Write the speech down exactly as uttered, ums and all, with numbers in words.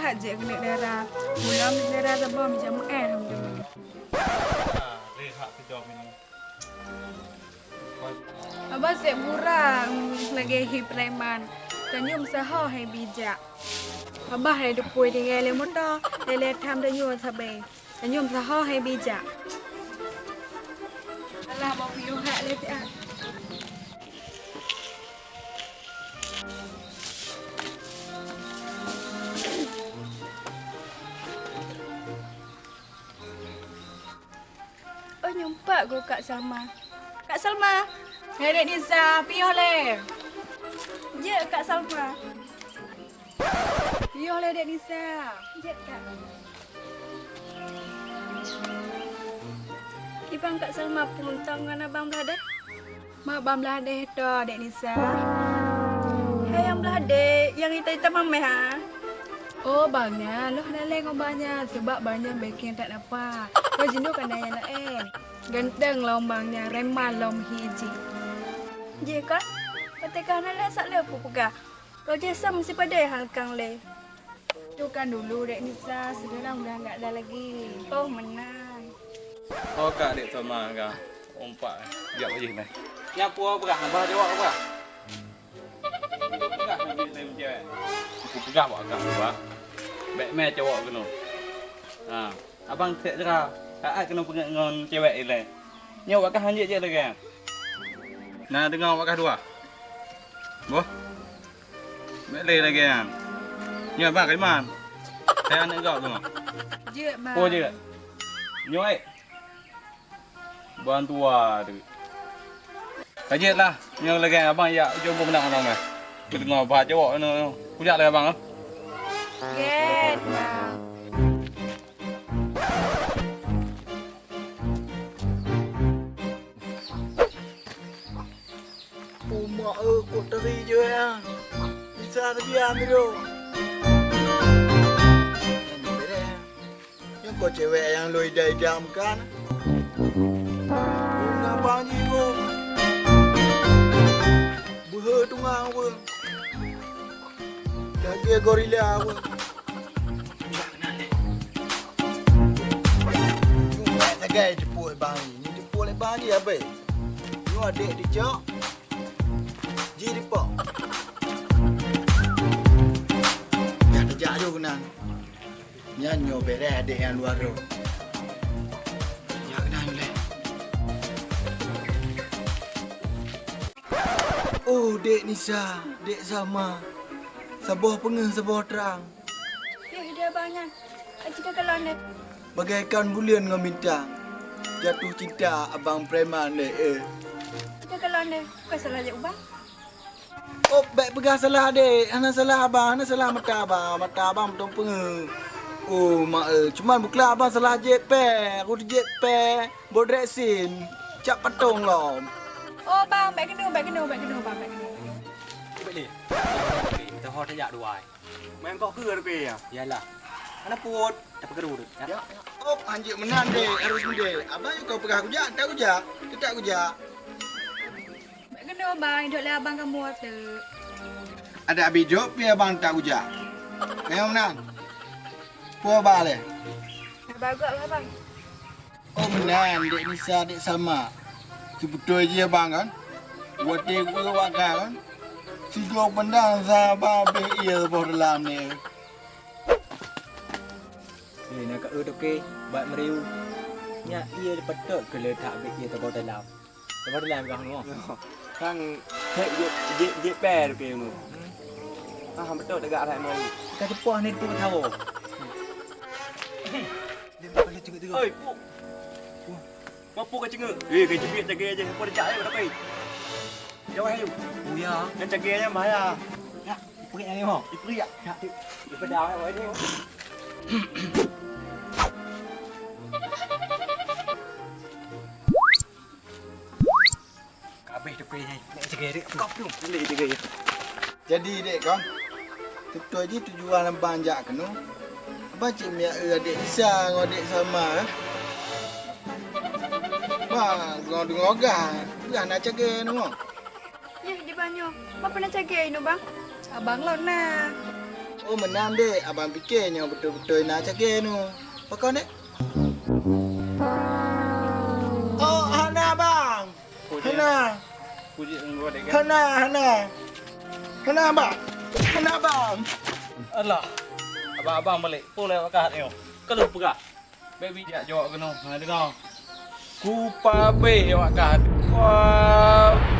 Jeuet keuneuk dara. Mula dara saboh meujamu eh alhamdulillah. Abang sép gurang lagèe hi preman. Tanyum saho hai bijak. Abah hai dupui tinggai lé moto, lé-lé tham tanyum sabe. Tanyum saho hai bijak. Alah, mau piôh hak lé tiak. Oh, nyoe pat goe Kak Salma. Kak Salma! Hei, Dek Nisa, piôh lé! Jeuet, Kak Salma. Piôh lé, Dek Nisa. Jeuet, Kak. Kiban Kak Salma peuruntông ngon abang blah deh? Ma bang blah deh to, Dek Nisa. Hai nyang blah deh, nyang itam-itam mameh, ha? Oh, bang nyan, lôn hana lé ngon bang nyan, sabab bang nyan bèkeng that napa. Lôn jinoe ka na nyang laén. Ganteng lom bang nyan, reman lom hi jih. Jih kan? Watèe ka hana lé sak lé peue peugah. Lôn jih sam sipadai hana kang lé. Tu kan dulu, Dek Nisa, sekarang udah nggak ada lagi. Oh, meunan. Oh, ka Dek Salma ka. Umpak. Jak bajih nai. Nyan peue peugah, bah jaweueb peugah. Peugah nyan jih lé meujaweueb. Aku peugah bak kah, bah. Bèk mè cowok keunoe. Ha, abang sép sira. Saát keunoe peungeuet ngon cewek ilèe. Nyoe bak kah hanjeuet jeuet lagèe nyan. Na deungoe bak kah dua. Boh. Bèk lé lagèe nyan. Nyoe bah, Kaiman. Hai aneuk gob tu. Jeuet, Bang. Peue jeuet? Nyoe, eh. Bantua tu. Ka jeuet lah. Nyoe lagèe abang jak ujong bông meunan abang meh. Keudeungoe bah cowok nyoe. Kujak lé abang, eh. Jeuet, Bang. Umak, eh, kok teri je, ya. Bisa saja, Miro. Nyang kok cewek nyang loi dai dam kan? Ngapa ji, Bro? Beuhe tungang, Bro. Lagèe gorila, Bro. Cuma sagai jipuk bang ni. Ni jipuk lé bang ni, abang. Nyoe adék dicok. Ji dipok. Dah teujak aju keunan. Nyan nyoe bèrèh adék nyang luwa rot. Jak keunan ulèe. Oh, Dek Nisa, Dek Salma. Saboh peungeuh, saboh trang. Yôh, ide abang nyan. Ai, kita kalon deh. Bagaikan buleuen ngon bintang. Jatuh cinta abang preman deh, eh. Kita kalon deh. Bukan salah jak ubang. Oh, bèk peugah salah, Dek. Hana salah abang, hana salah mata abang. Mata abang beutôi peungeuh. Oh, mak, eh. Cuman bukla abang salah jép pèe. Aku jép pèe. Bodrek sin. Cak patong lom. Oh, bang, bèk keunoe, bèk keunoe, bèk keunoe, bang, bèk keunoe, bèk keunoe. Bèk lé. Toho tajak dua. Main kok keu rupiah ya? Yalah. Hana put, tapi keru tu. Ya. Ya, ya. Oh, anjik meunan deh, harus mudeh. Abang yuk kau peugah kujak, tak kujak. Tetap kujak. Bèk keunoe bang, idok lé abang kamoe teuk. Ada abi jok pih abang tak kujak. Kayong meunan. Peue ba lé? Bagot lah bang. Oh meunan, Dek Nisa, Dek Salma. Seubeutôi jih abang kan? Watèe geuwaka kan? Sigoe pandang saba beh ié boh dalam ni. Ni na ka eu toke, bat meriu. Nyak ié patôt keu le that beh ié teuboh dalam. Teuboh dalam kah nyoe? Kan thèk jeuet, jeuet, jeuet pèe toke nyoe. Ah, beutôi tagak that meriu. Ka teupoh ni tu tahu. Oi, Puk. Mampu ka cengeuk? Eh, ka jeuet cagée aja. Apa dah cak aja, dah pai. Jauh aja. Oh ya. Dah cagée aja bahaya. Ya, iprik aja mo. Iprik ya? Ya. Iprik dah aja. Kabeh tu kuih ni. Nak cegah dia. Kau tu. Boleh cegah dia. Jadi dek kau, beutôi jih tujuan abang jak keunoe. Abang cit miak eu adek Isa ngon adek Salma, eh? Bah, deungoe-deungoe gah, gah na cagée nyoe. Yeh, di banyoe. Bang pernah cagée inoe, Bang? Abang lôn na. Oh, meunan dek, abang pike nyoe beutôi-beutôi na cagée nyoe. Pakon dek? Oh, hana bang. Puji. Hana. Puji enggak dek kan? Hana, hana. Hana bang. Hana bang. Alah. Abang-abang balik. Pun lewat kat nyoe. Kalau peugah. Baby jak jawab keunoe. Ha, dengar. Ku pabeh awak kah. Pabeh.